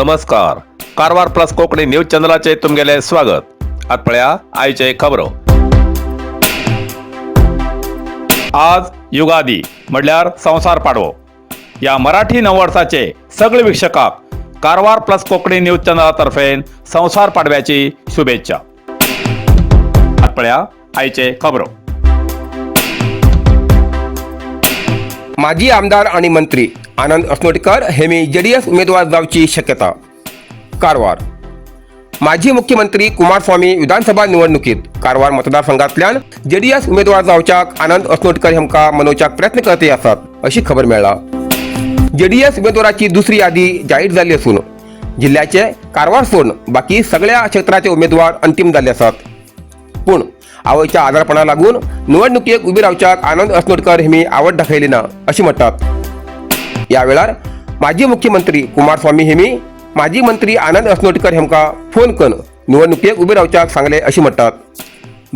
नमस्कार, Karwar plus Konkani news चॅनलाचे तुमगेले स्वागत. आत पळया आयचे खबरो. आज युगादी म्हणल्यार संवसार पाडवो. या मराठी नववर्साचे सगळे वीक्षकाक कारवार प्लस कोंकणी न्यूज चॅनला तर्फेन संवसार पाडव्याची शुभेच्छा. आत पळया आयचे खबरो. माजी आमदार आणि मंत्री आनंद असनोटकर हे मी जेडीएस उमेदवार जावची शक्यता. कारवार. माजी मुख्यमंत्री कुमारस्वामी विधानसभा निवडणुकीत कारवार मतदारसंघातल्यान जेडीएस उमेदवार जावच्याक आनंद असनोटकर हेमका मनोवच्याक प्रयत्न करते आसात अशी खबर मेळ्ळा. जेडीएस उमेदवाराची दुसरी यादी जाहीर जाल्ली असून जिल्ह्याचे कारवार सोडून बाकी सगळ्या क्षेत्राचे उमेदवार अंतीम जाल्ले आसात. पूण आवयच्या आजारपणा लागून निवडणुकेक उबी रावच्याक आनंद असनोटकर हेमी आवड दाखयली ना अशी म्हणटात. या वेळार माजी मुख्यमंत्री कुमारस्वामी हेमी माजी मंत्री आनंद असनोटकर हेमका फोन करून निवडणुकेक उबे रावच्याक सांगले अशी म्हणटात.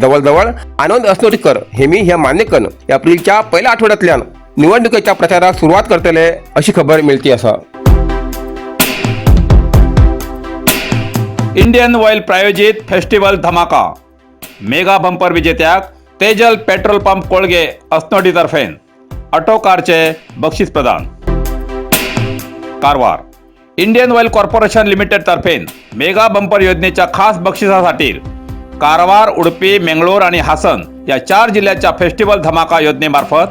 जवळजवळ आनंद असनोटकर हेमी हे मान्य करून एप्रिलच्या पहिल्या आठवड्यातल्यान निवडणुकेच्या प्रचाराक सुरवात करतले अशी खबर मेळती आसा. इंडियन ऑइल प्रायोजित फेस्टिवल धमाका. मेगा बंपर विजेत्याक तेजल पेट्रोल पंप कोळगे अस्नोटी तर्फेन ऑटो कारचे बक्षीस प्रदान. Karwar. Indian oil corporation limited तर्फेन मेगा बंपर योजनेच्या खास बक्षिसासाठी कारवार, उडपी, मेंगलोर आणि हासन या चार जिल्ह्याच्या फेस्टिवल धमाका योजनेमार्फत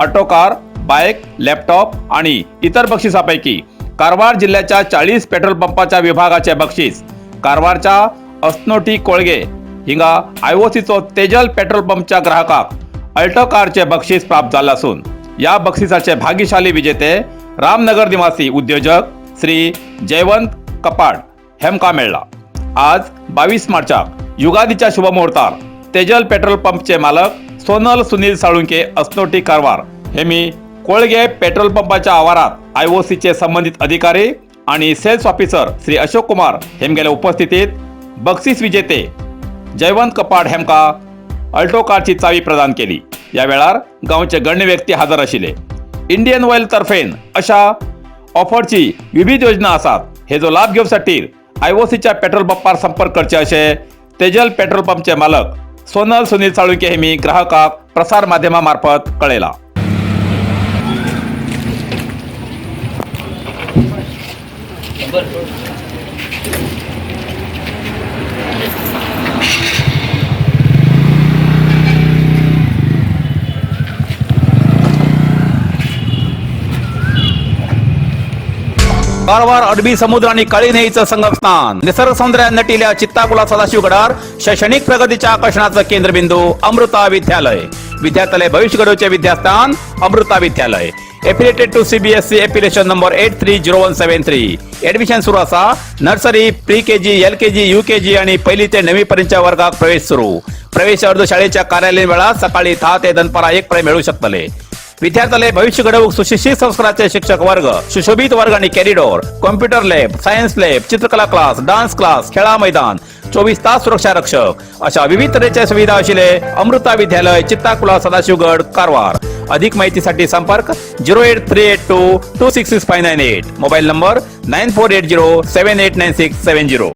ऑटो कार, बाईक, लॅपटॉप आणि इतर बक्षिसापैकी कारवार जिल्ह्याच्या 40 पेट्रोल पंपाच्या विभागाचे बक्षीस कारवारच्या अस्नोटी कोळगे हिंगा आयओसीचो तेजल पेट्रोल पंपच्या ग्राहकाक अल्टो कारचे बक्षीस प्राप्त झालं असून या बक्षिसाचे भाग्यशाली विजेते रामनगर निवासी उद्योजक श्री जयवंत कपाड हेमका मेळ्ळा. आज 22 मार्चाक युगादीच्या शुभमुहूर्तार तेजल पेट्रोल पंपचे मालक सोनल सुनील साळुंके, अस्नोटी कारवार हे मी कोळगे पेट्रोल पंपाच्या आवारात आयओसीचे संबंधित अधिकारी आणि सेल्स ऑफिसर श्री अशोक कुमार हेमगेल्या उपस्थितीत बक्षीस विजेते जयवंत कपाड हेमका अल्टो कारची चावी प्रदान केली. या वेळार गावचे गण्य व्यक्ती हजर आशिल्ले. इंडियन ऑइल तर्फेन अशा ऑफरची विविध योजना आसात. हेजो लाभ घेवसाठी आयओसीच्या पेट्रोल पंपार संपर्क करचे अशे तेजल पेट्रोल पंपचे मालक सोनल सुनील साळुंके हे मी ग्राहकाक प्रसार माध्यमामार्फत कळयला. कारवार अरबी समुद्र आणि काळी न्हंयेचं संगमस्थान, निसर्ग सौंदर्यात नटिल्या चित्ताकुला सदाशिवगडार शैक्षणिक प्रगतीच्या आकर्षणाचं केंद्रबिंदू अमृता विद्यालय. विद्यार्थ्यालय भविष्य घडवचे विद्यास्थान अमृता विद्यालय. Affiliated to CBSE, affiliation number 830173. Admission सुरू असा. Nursery, pre KG, L K G, U K G आणि पहिली ते नववी पर्यंतच्या वर्गात प्रवेश सुरू. प्रवेश अर्ज शाळेच्या कार्यालयीन वेळात सकाळी 10 ते दनपारा 1 पर्यंत मिळू शकतले. विद्यार्थ्याला भविष्य घडवूक सुशिक्षित संस्काराचे शिक्षक वर्ग, सुशोभित वर्ग आणि corridor, computer lab, science lab, चित्रकला क्लास, डान्स क्लास, खेळा मैदान, 24 तास सुरक्षा रक्षक अशा विविध तऱ्हेच्या सुविधा असलेले अमृता विद्यालय, चित्ताकुला, सदाशिवगड, कारवार. अधिक माहितीसाठी संपर्क 08382266598, mobile number 9480789670.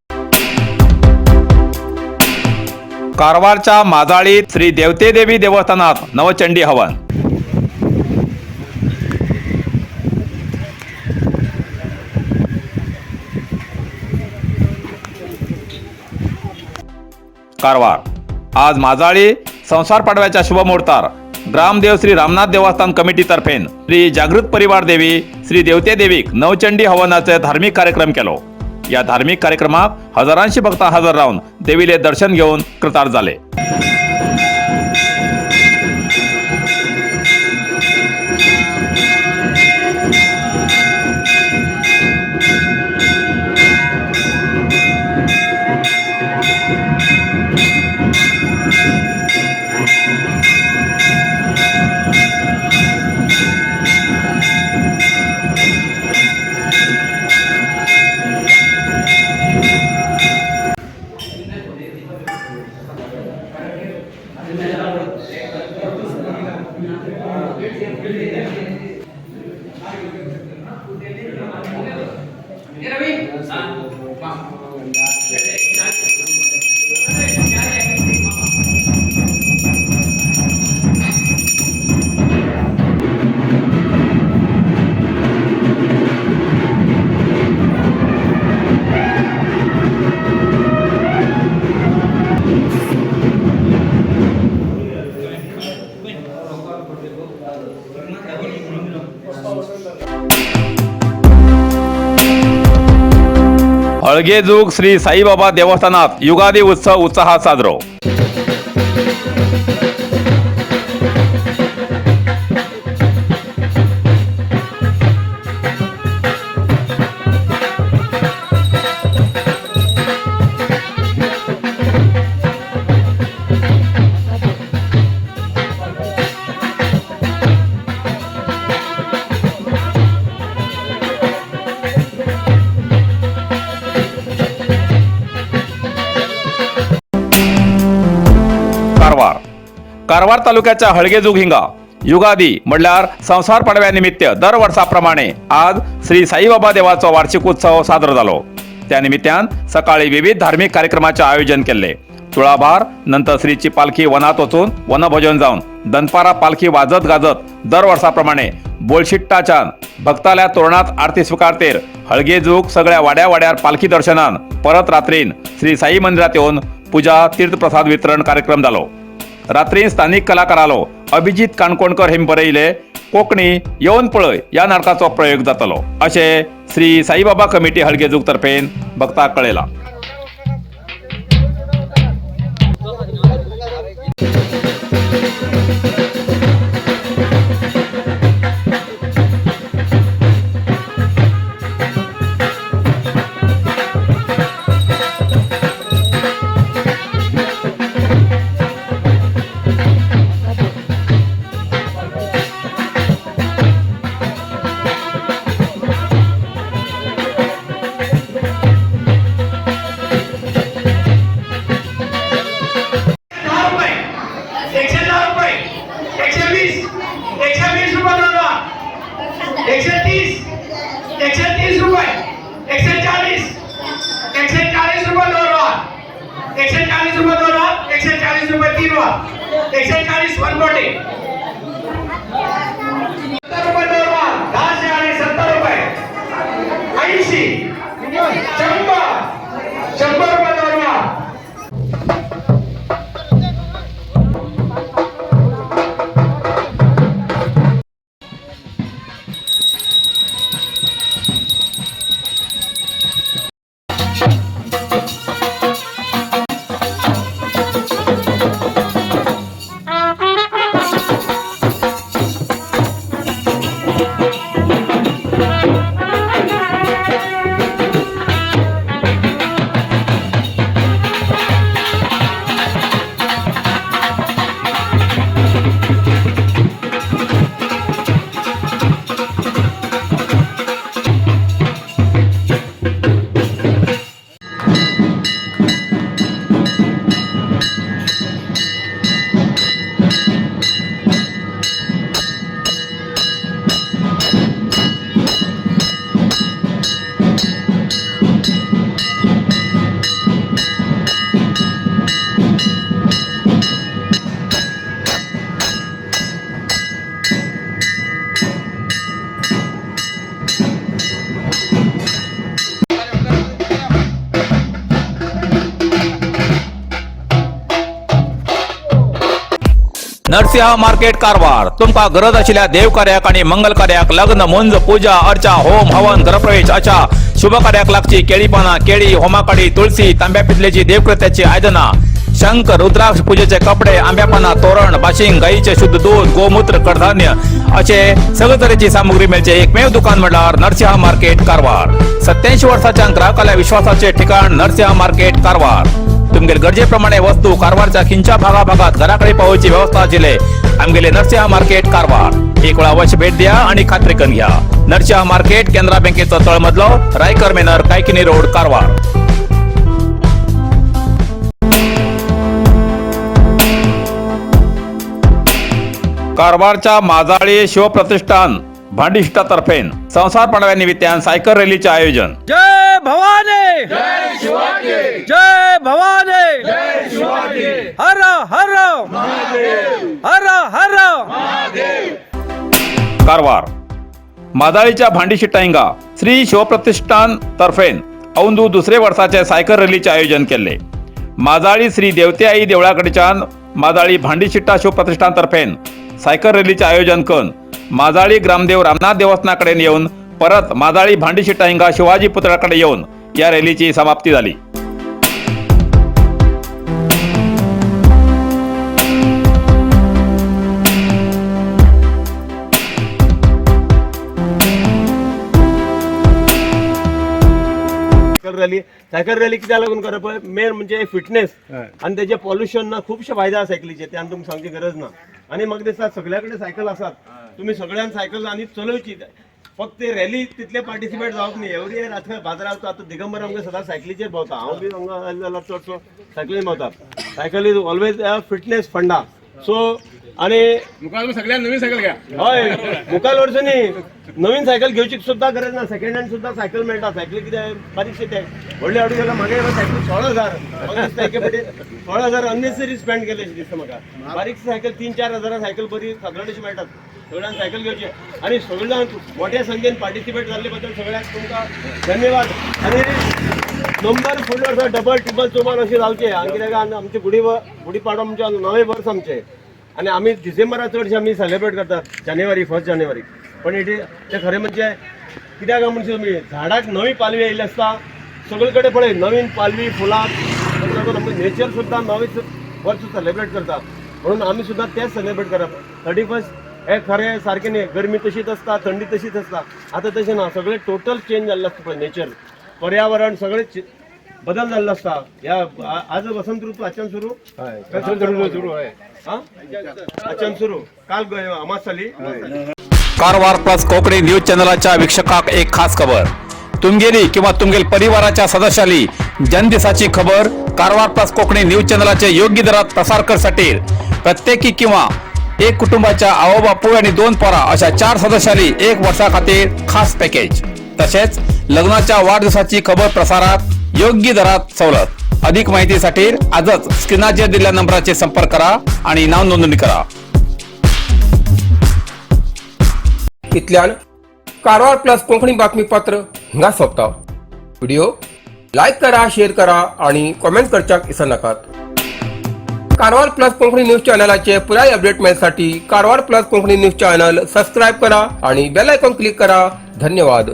कारवारच्या माजाळीत श्री देवते देवी देवस्थानात नवचंडी हवन. कारवार. आज माजाळी संसार पाडव्याच्या शुभमुहूर्तार ग्रामदेव श्री रामनाथ देवस्थान कमिटीतर्फेन श्री जागृत परिवार देवी श्री देवते देवीक नवचंडी हवनाचे धार्मिक कार्यक्रम केलो. या धार्मिक कार्यक्रमाक हजारांशी भक्त हजर राहून देवीले दर्शन घेऊन कृतार्थ झाले. हळगेजूग श्री साईबाबा देवस्थानात युगादी उत्सव उत्साहात साजरो. कारवार कारवार तालुक्याच्या हळगेजूग हिंगा युगादी म्हणल्यार संवसार पाडव्या निमित्त दर वर्साप्रमाणे आज श्री साईबाबा देवाचो वार्षिक उत्सव साजरो जालो. त्या निमित्तान सकाळी विविध धार्मिक कार्यक्रमाचे आयोजन केल्ले. तुळाभार नंतर श्रीची पालखी वनात वचून वनभोजन जावन दनपारा पालखी वाजत गाजत दर वर्साप्रमाणे बोलशिट्टाच्यान भक्ताल्या तोरणात आरती स्विकारतेर हळगेजूग सगळ्या वाड्या वाड्यार पालखी दर्शनान परत रात्रीन श्री साई मंदिरात येवन पूजा तीर्थप्रसाद वितरण कार्यक्रम जालो. रात्री स्थानिक कलाकारालो अभिजित काणकोणकर हे बरयले कोकणी येवन पळय ह्या नाटकाचो प्रयोग जातलो अशें श्री साईबाबा कमिटी हळगेजूग तर्फेन भक्ताक कळयलां. दहा रुपये, 110 रुपये, 120, 120 रुपये दोन, 130, 130 रुपये, 140, 140 रुपये दोन, 140 रुपये दोन, 140 रुपये तीन, 140 140 70 रुपये दोन, 10 आणि 70 रुपये, 80, 100, 100 रुपये दोन. नरसिंह मार्केट कारवार तुमका गरज आशिल्ल्या देवकार्याक आणि मंगल कार्याक लग्न, मुंज, पूजा अर्चा, होम हवन, गृहप्रवेश अशा शुभ कार्याक लागची केळी पानां, केळी, होमाकाडी, तुळसी, तांब्या पितलेची देवकृत्याची आयदनां, शंख, रुद्राक्ष, पूजेचे कपडे, आंब्या पानां, तोरण, बाशिंग, गाईचे शुद्ध दूध, गोमूत्र, कडधान्य असे सगळे तरेची सामुग्री मेळचे एकमेव दुकान म्हळ्यार नरसिंह मार्केट कारवार. 87 वर्साच्या ग्राहकाल्या विश्वासाचे ठिकाण नरसिंह मार्केट कारवार. तुमगेले गरजेप्रमाणे वस्तू कारवारच्या खिंच्या भागाभागात घराकडे पावोवची व्यवस्था आशिल्ले आमगेले नरसिंह मार्केट कारवार. एक वेळा अवश्य भेट द्या आणि खात्री करून घ्या. नरसिंह मार्केट, केनरा बँकेचो तळमजलो, रायकर मेनर, कायकिनी रोड, कारवार. कारवारच्या माजाळी शिवप्रतिष्ठान भांडीष्टातर्फे संसार पाडव्यानिमित्तान सायकल रॅलीचे आयोजन. जय जय भवानी, जय शिवाजी, जय भवानी, जय शिवाजी, हर हर हर हर. कारवार मादाळीच्या भांडीशी टांगा श्री शिवप्रतिष्ठान तर्फेन औंदू दुसरे वर्साचे सायकल रॅलीचे आयोजन केल्ले. माजाळी श्री देवते आई देवळाकडच्यान माजाळी भांडीशिट्टा शिवप्रतिष्ठान तर्फेन सायकल रॅलीचे आयोजन करून माजाळी ग्रामदेव रामनाथ देवस्थानाकडेन येऊन परत माजाळी भांडीशिट्टा हिंगा शिवाजी पुतळ्याकडे येऊन या रॅलीची समाप्ती झाली. सायकल रॅली, सायकल रॅली कित्याक लागून करप पळय, मेन म्हणजे फिटनेस आनी तेजे पॉल्युशन ना. खुबशे फायदे आसा सायकलीचे, ते आनी तुमकां सांगची गरज ना. आनी म्हाका दिसता सगळ्या कडेन सायकल आसात, तुमी सगळ्यान सायकल आनी चलोवची. फक्त रॅली तितले पार्टिसिपेट जावप न्ही. एवरी इयर आजकाल बाजारात आतां दिगंबर आमकां सदां सायकलीचेर भोंवता. हांव बी हांगा आयज जाल्यार चडसो सायकलीन भोंवता. Cycle is always a fitness funda. So आनी मुखार सगळ्यांना नवीन सायकल घ्या. हय, मुखार वर्स न्ही, नवीन सायकल घेवची सुद्दां गरज ना. सेकंड हँड सुद्दां सायकल मेळटा. सायकल कितें बारीकशें तें व्हडले हाडून गेल्यार म्हागे सायकल 16,000. म्हाका दिसता एके फावटी 16,000 अननेसेसरी स्पेंड केले अशें दिसता म्हाका. बारीक सायकल 3-4 हजारां सायकल बरी सादारण अशी मेळटात. सगळ्यांक सायकल घेवची आनी सगळ्यांक मोठ्या संख्येन पार्टिसिपेट जाल्ले बद्दल सगळ्यांक तुमकां धन्यवाद. आनी नंबर फुडल्या वर्सा डबल ट्रिपल चोबल अशें जावचें. आनी कित्याक आमचे गुढी पाडवो म्हणजे नवें वर्स आमचें आनी आमी डिसेंबरात चडशे आमी सेलिब्रेट करतात, जानेवारी, 1 जानेवारी. पण it तें खरें म्हणजे कित्याक काय म्हणचे तुमी झाडाक नवी पालवी आयिल्ली आसता. सगळे कडेन पळय नवीन पालवी फुलां, ताका लागून आमकां नेचर सुद्दां नवें वर्स सेलिब्रेट करता. म्हणून आमी सुद्दां तेंच सेलिब्रेट करप. 31 हे खरें सारकें न्ही. गरमी तशीच आसता, थंडी तशीच आसता. आतां तशें ना, सगळें टोटल चेंज जाल्लें आसता पळय. नेचर, पर्यावरण सगळें बदल जाल्लो आसता. ह्या आज वसंत ऋतू आजच्यान सुरू, हा, आजच्यान सुरू. काल अमास जाली. कारवार प्लस कोकणी न्यूज चॅनलाच्या वीक्षकाक एक खास खबर. तुमगेली किंवा तुमगेल परिवाराच्या सदस्याली जन्मदिसाची खबर कारवार प्लस कोकणी न्यूज चॅनलाचे योग्य दरात प्रसार करसाठी प्रत्येकी किंवा एक कुटुंबाच्या आवो बापूय आणि दोन पोरा अशा चार सदस्यांनी एक वर्षा खातीर खास पॅकेज. तसेच लग्नाच्या वाढदिवसाची खबर प्रसारात योग्य दरात सवलत. अधिक माहितीसाठी आजच स्क्रीनाचेर दिलेल्या नंबराचे संपर्क करा आणि नाव नोंदणी करा. इतल्यान कारवार प्लस कोंकणी बातमीपत्र हांगा सोंपता. व्हिडिओ लायक करा, शेअर करा आणि कॉमेंट करच्याक विसरनाकात. कारवार प्लस कोंकणी न्यूज चॅनलाचे पुराय अपडेट मेळसाठी Karwar plus Konkani news channel subscribe करा आणि बेल आयकॉन क्लिक करा. धन्यवाद.